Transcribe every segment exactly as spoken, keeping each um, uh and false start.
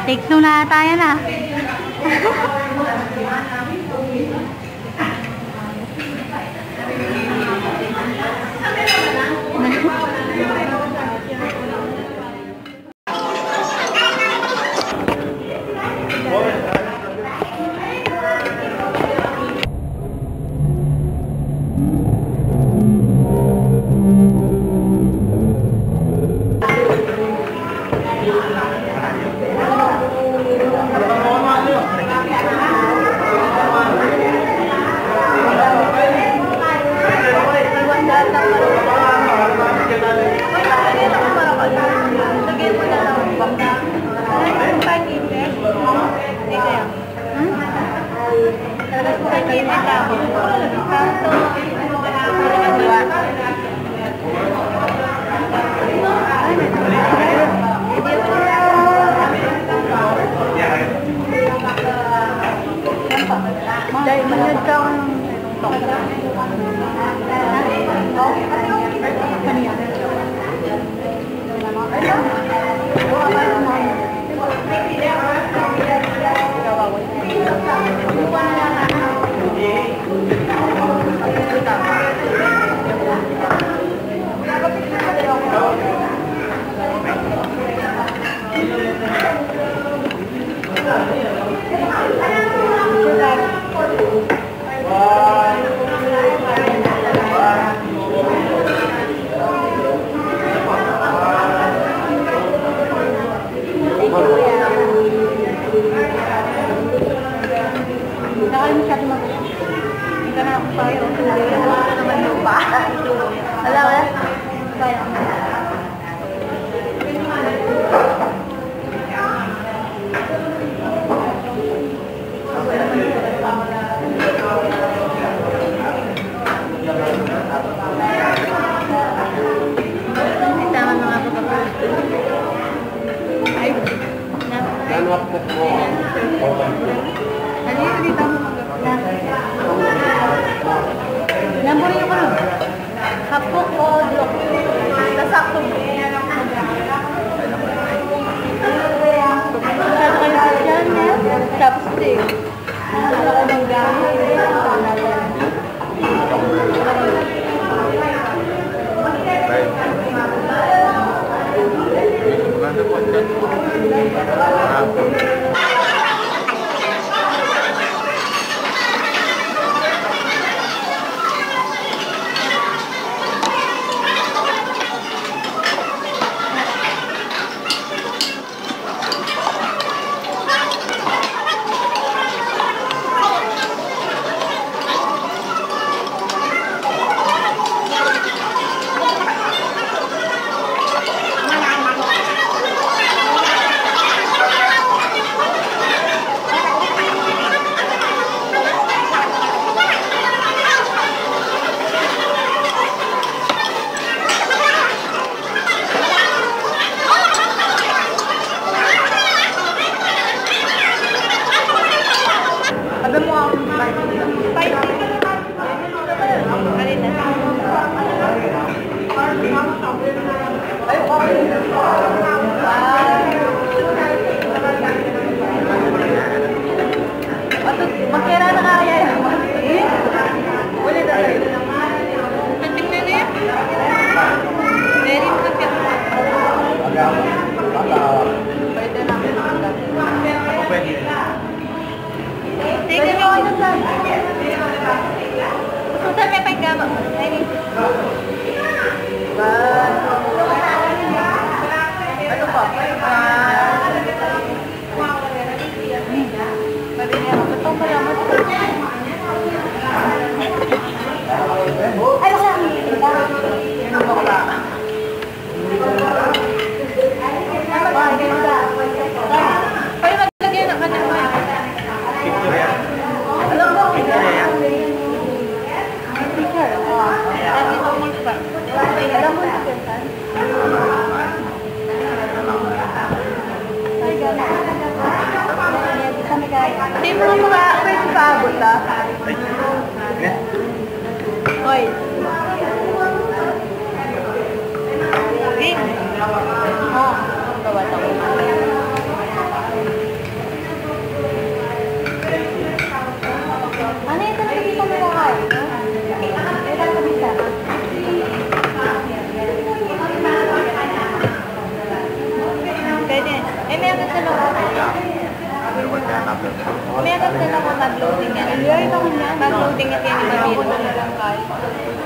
Take two na tayo na.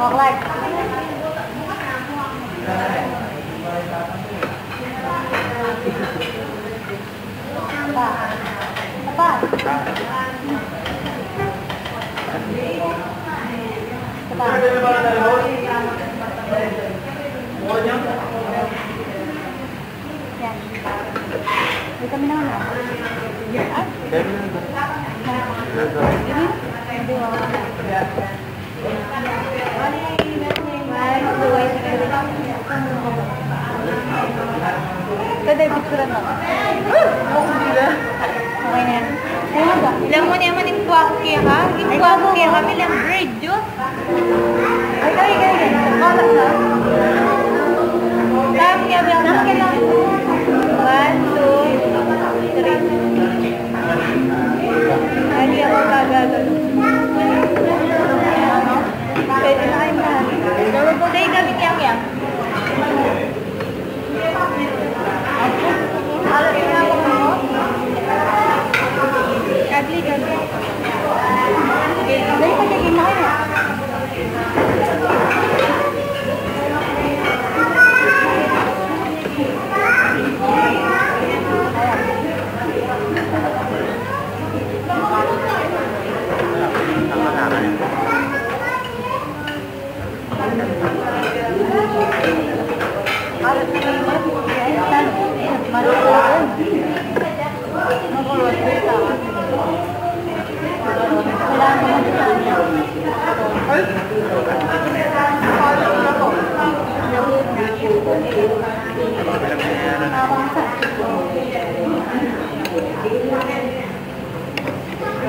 Chocolate. Apa? Apa? Apa? Yan. Dito kami naman, ah. Ah? Dito? Dito, ah. Kada picture na. Okay na yan. Alam mo naman, yung kuha ko kaya ka? Yung kuha ko kaya kami lang bird, yun. Ay, ay, ay, ay. Wala na. Kaya mo niya, bilang na. One, two, three. Ay, di ako gagagano. Pwede na kayo na. Dahil gamit yang yang. Ugly, ugly. Dali, pwede rin na kayo.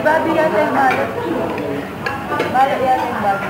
Babi yata yung balat. Balat yata yung babi.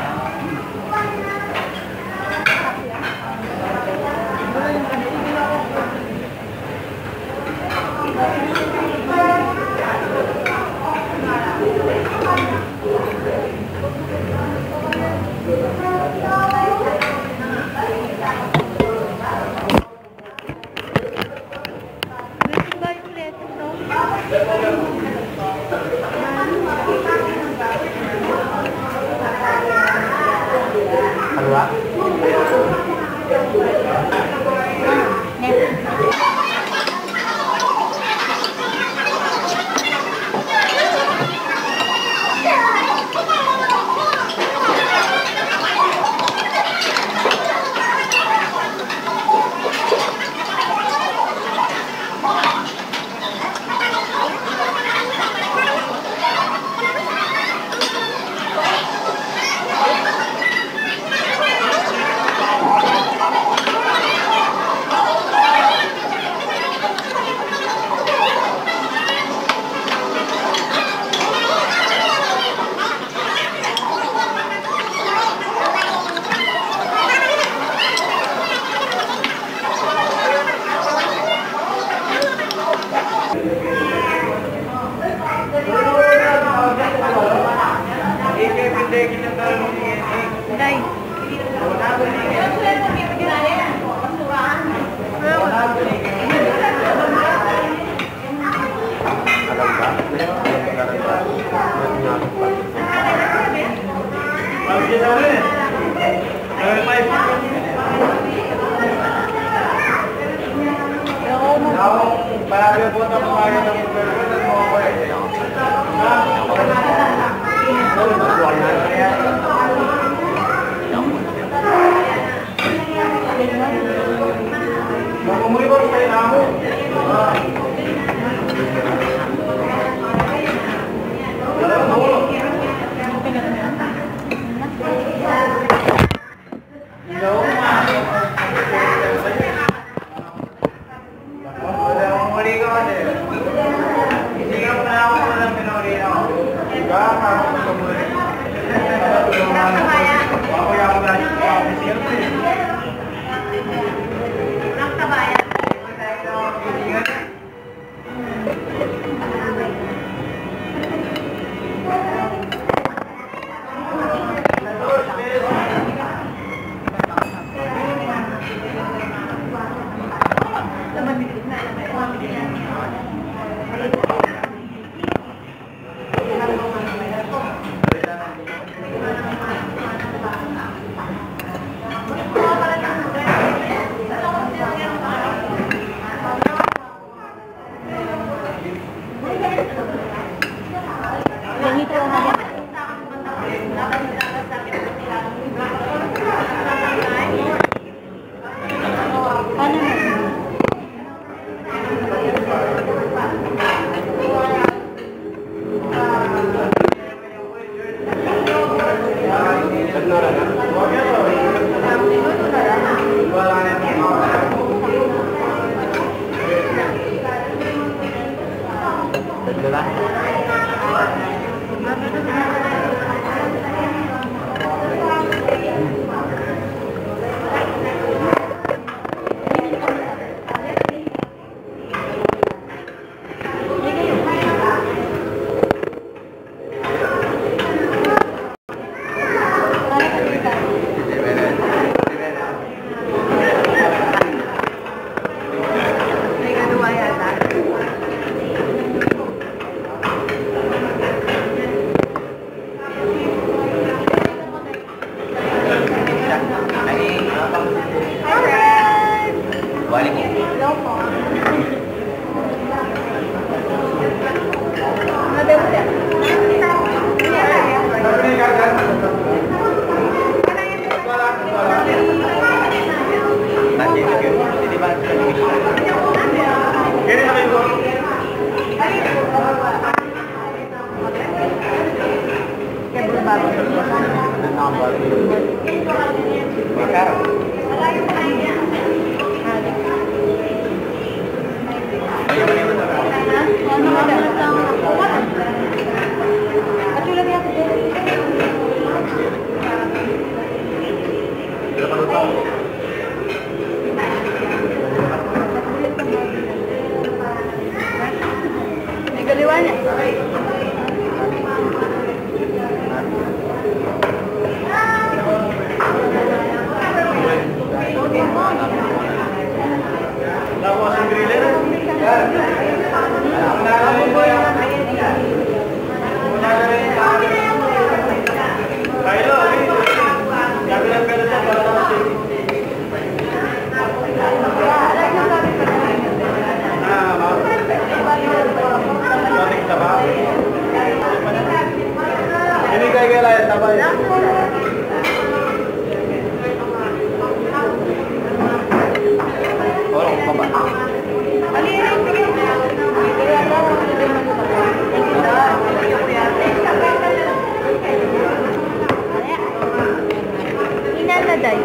Ina na, day.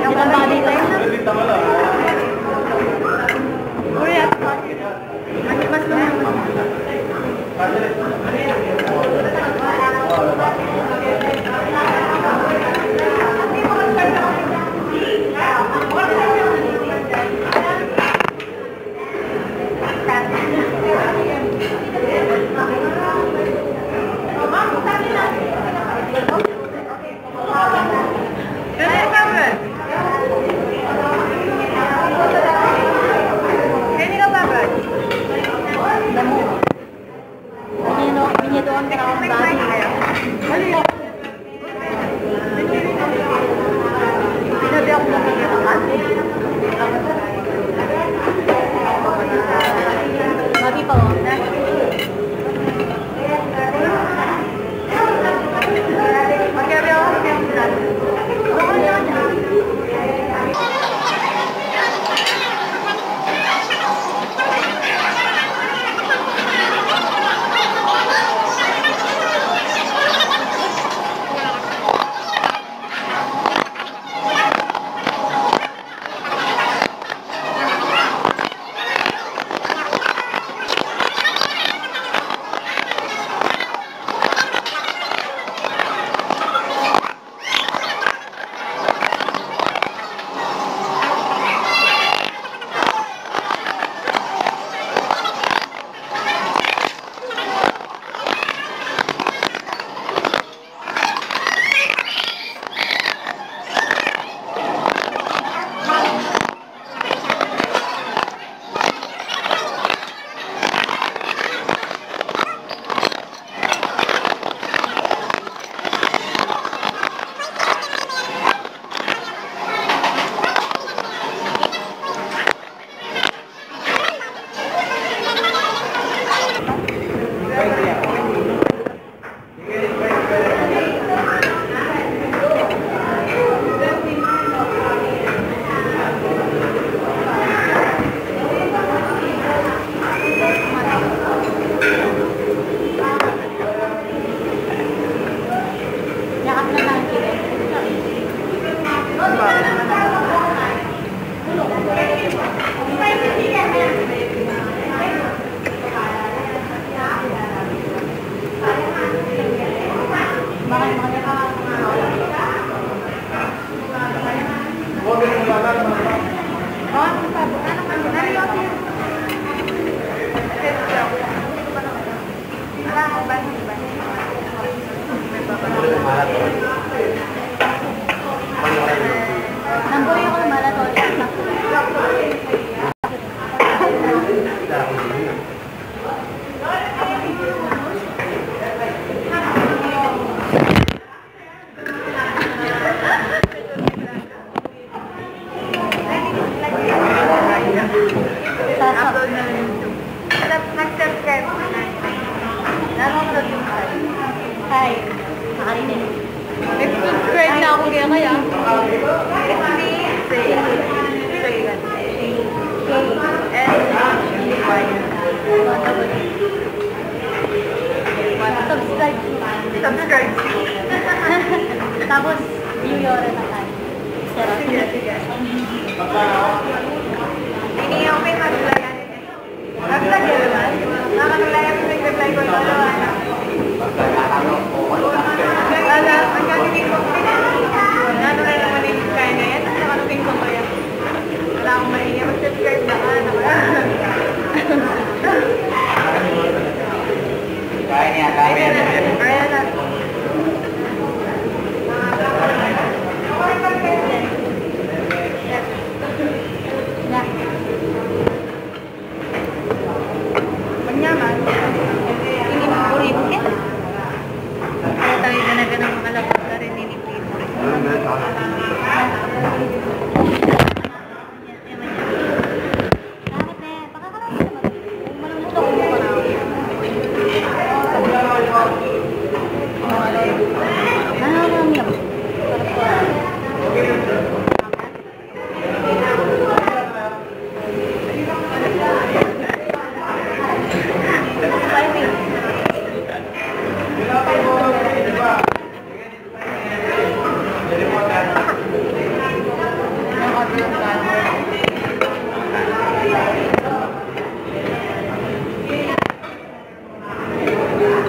Hindi ka bagay kayo. Korea. Mas lumang. Hi. Nakarinig. Ini okay, mag-reply ka na. Mag-reply ka naman. Nakaka-reply ako, nag-reply ko, lolo, ano. Wala, ang gagawin ko, ano na naman yung kaya na yan? Ano ka na tingin ko kaya? Wala akong mahiya. Mag-subscribe na ka, ano ka? Kaya niya, kaya niya. Kaya na. Manyaman. Ini ang burrito, eh. Kaya tayo ganaganang makalabas na rin, ini burrito.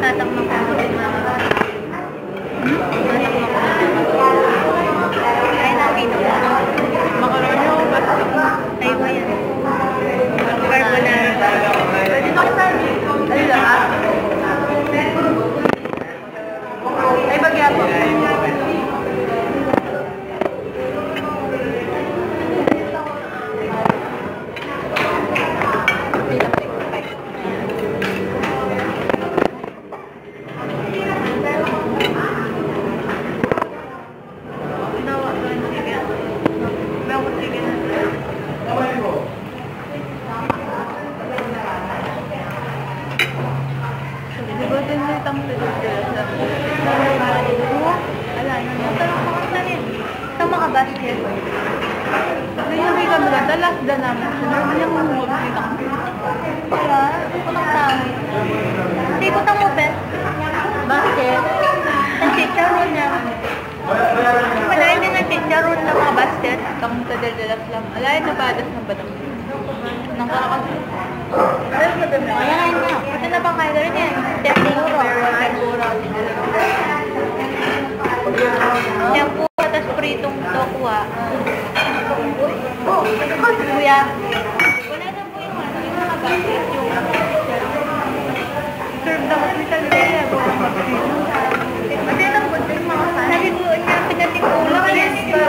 Tatakman ko muna. Hmm? Tatakman ko muna. Ay, nakita ko. Macaroni o pasta? Ay, ba yan? Carbonara. Pwede ba sa, ano na, ah? Ay, bagya po. Di ba, tinitang ko dito sa, ala, ano na, parang makita rin. Sa mga basket. Hindi yung may kamera, talas da naman. Hindi yung mga magkita. Wala, walang tao. Hindi ko tango, be. Basket. Ang chicharon niya. Wala, hindi nga chicharon na mga basket. Itang kadaldalas lang. Ala, ito padas ng batang. Nang karakas. Ayan, ayan na. Ito na pang kaya rin yan. Tempura. Tempura. Tempura, tas pritong tokwa. Kuya. Wala na po yung ano, yung mga basket, yung serve daw hospital na yan. Kasi nang bunting mga fan. Sabi ko, niya, pinatikulo, yes, ba?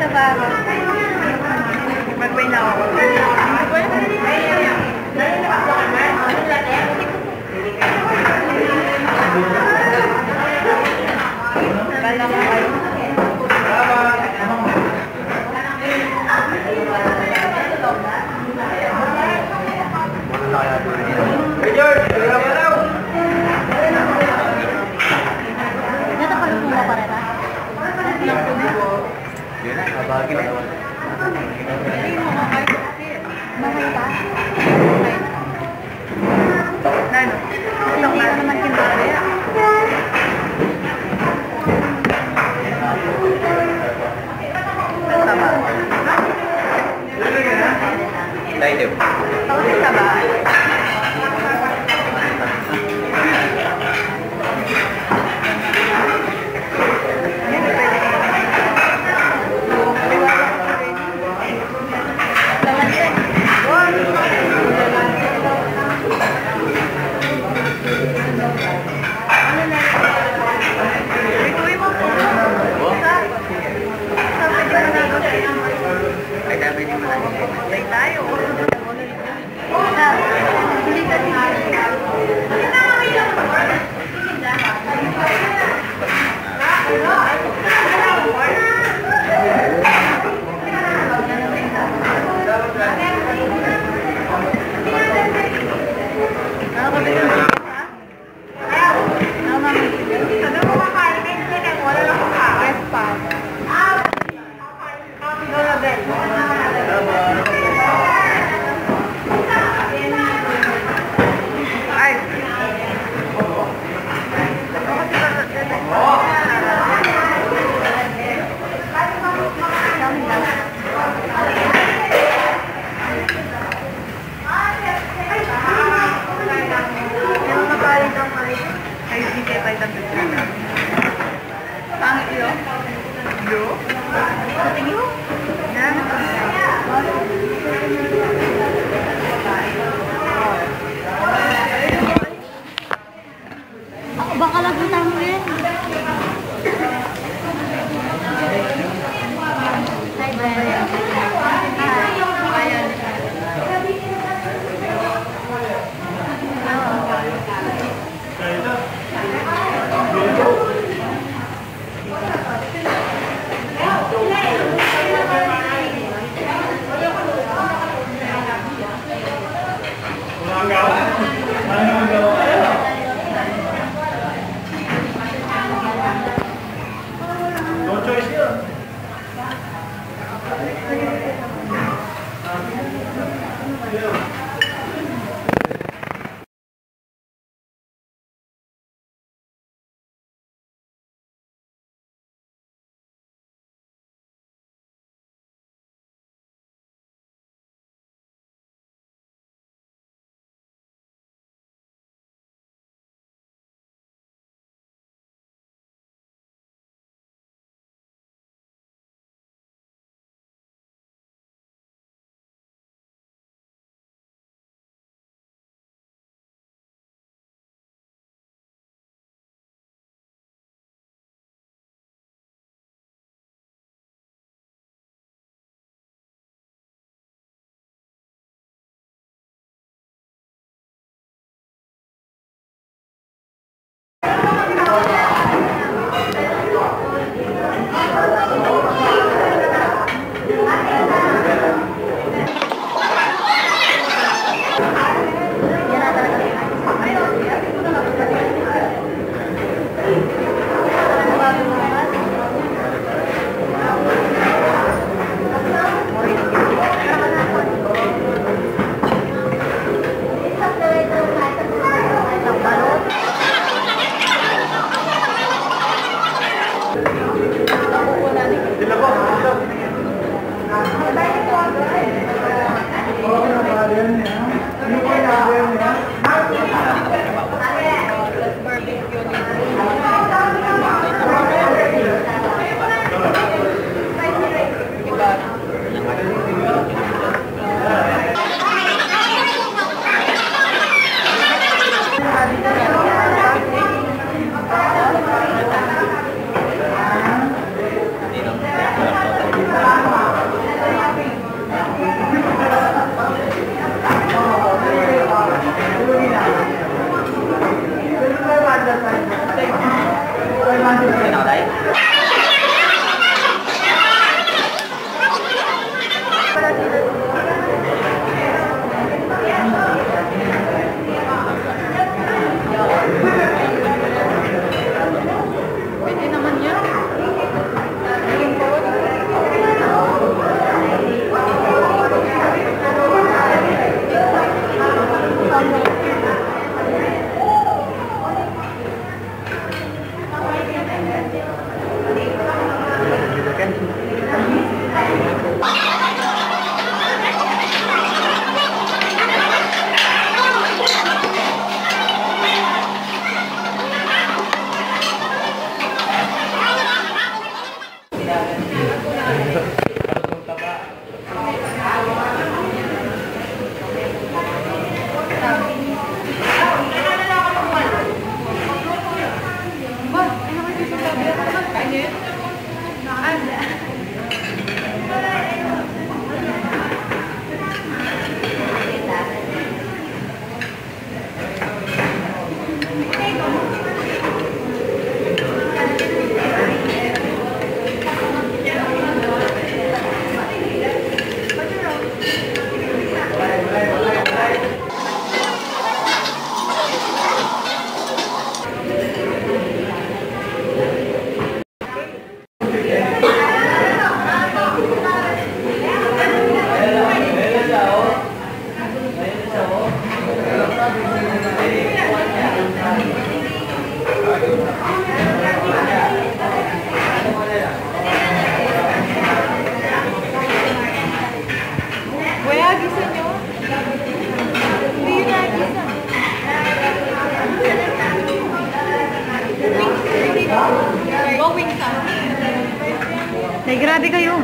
Sa baba. Magbay na ako. Natapalupo na pa rin, ah. Yun na, kabagin na yun. Mahal ba? Nano? Hindi naman kinaya. Ang taba. Tayo, Dep. Ang taba. Ay, di kaya palitan. Pangit yun. Yo? Sa tingin mo? Yan. Ako, baka lagutan mo yan. Hi, Ben. Hi. Ayan. Grabe kayu.